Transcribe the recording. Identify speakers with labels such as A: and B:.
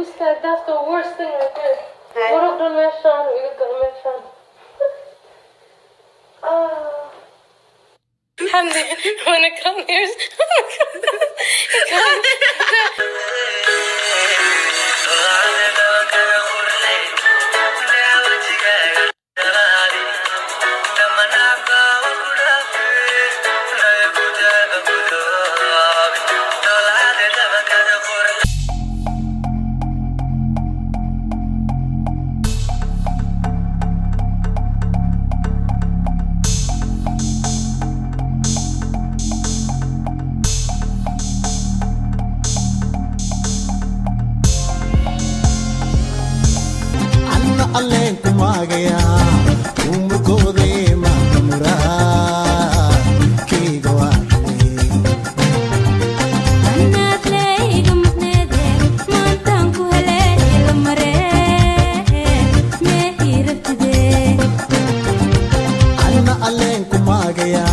A: Istaag, that's the worst thing right there. Muruq dhan meeshaan iga gal meeshaan. Ah. Hamdi, wanna come here? Come.
B: Anna alleen ku maagaya, umurkoodee maanta muraadkayga waa helay.
C: Anaadleyga maqneede, maantaan ku helay la maree, mee ii rabtidee?
B: Anna alleen ku maagaya.